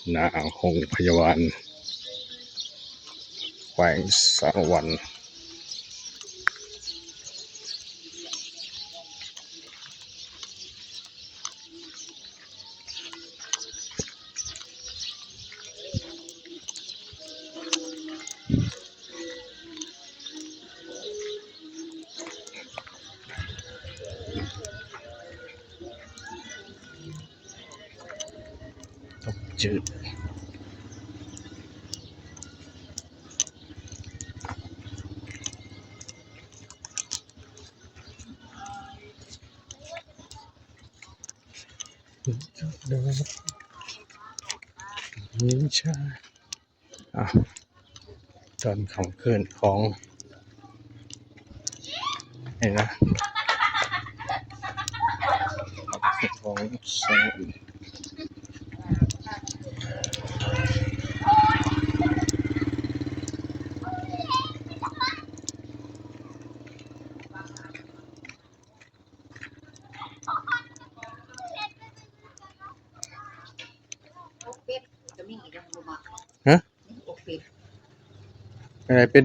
ໜ້າໂຮງພະຍາບານແຂວງສາລະວັນ. ຕົ້ມຈືດ ເດ ເດ ເດ ເດ ເດ ເດ ເດ ເດ ເດ ອ່ະ ຕອນຄ່ຳຄືນຂອງ ນີ້ນະ ຂອງສະຫວັນ. ຮະ? ອັນໃດເປັນ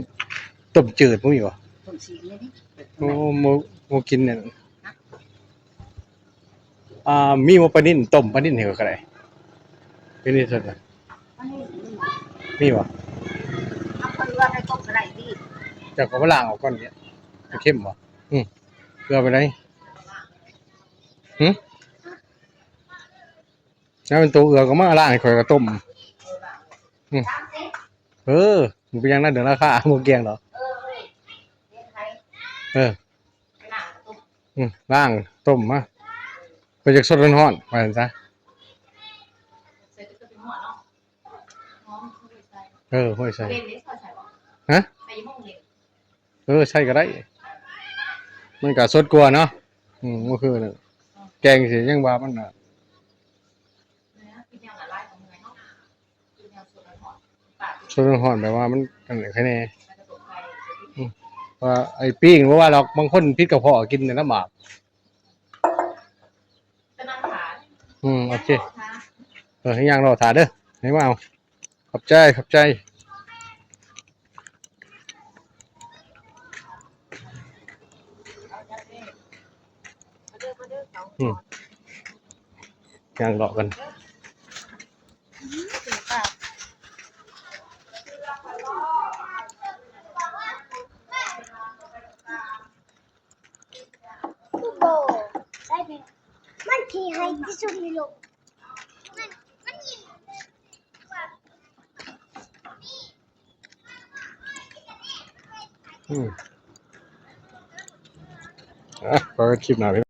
ຕົ້ມຈືດບໍ່ມີບໍ່? ຕົ້ມຊີ້ນນີ້ ໂອ້ ບໍ່ ບໍ່ກິນນັ້ນ. ອ່າ ມີບໍ່ປານິນ? ຕົ້ມປານິນໃຫ້ຂ້ອຍກໍໄດ້. ເປັນນີ້ຊັ້ນນະ ມີບໍ່? ເອົາເກືອໄປຕົ້ມກໍໄດ້ຕິ. ເຈົ້າກໍມາລ້າງອອກກ່ອນເດ ມັນເຄັມບໍ່? ອື ເກືອໄປໄດ້. ຫຶ? ຖ້າເປັນໂຕເອື້ອກໍມາລ້າງໃຫ້ຂ້ອຍກໍຕົ້ມ. ອື ເອີ ມັນເປັນຫຍັງນະ ເລື່ອງລາຄາບໍ່ກ່ຽງດອກ. ເອີ ອື ລ້າງຕົ້ມມາ ເພິ່ນຢາກສົດຮ້ອນໆ ວ່າຊັ້ນຊະ. ເອີ ຫ້ອຍໃສ່ ຮະ? ເອີ ໃສ່ກໍໄດ້ ມັນກໍສົດກວ່າເນາະ. ອື ກໍຄືນັ້ນ ແກງຊິຍັງວ່າມັນນະ ສົດຮ້ອນໆ ແບບວ່າມັນອັນນັ້ນໄຄແນ່. ອື ວ່າໄອ້ປີ້ງບໍ່ວ່າດອກ ບາງຄົນຜິດກະເພາະ ກິນແຕ່ນ້ຳໝາກ. ອືມ ໂອເຄ ເອີ ໃຫ້ຍ່າງລໍຖ້າເດີ ໃຫ້ມາເອົາ. ຂອບໃຈ ຂອບໃຈ. ອືມ ຍ່າງເລາະກັນ. ໂອ້ ໄດ້ເປັນ ມັນຂີ້ໄຮ້ທີ່ສຸດໃນໂລກ ມັນ ມັນກິນ ອືມ ອ່ະ ພໍກັນຄລິບໜ້າ.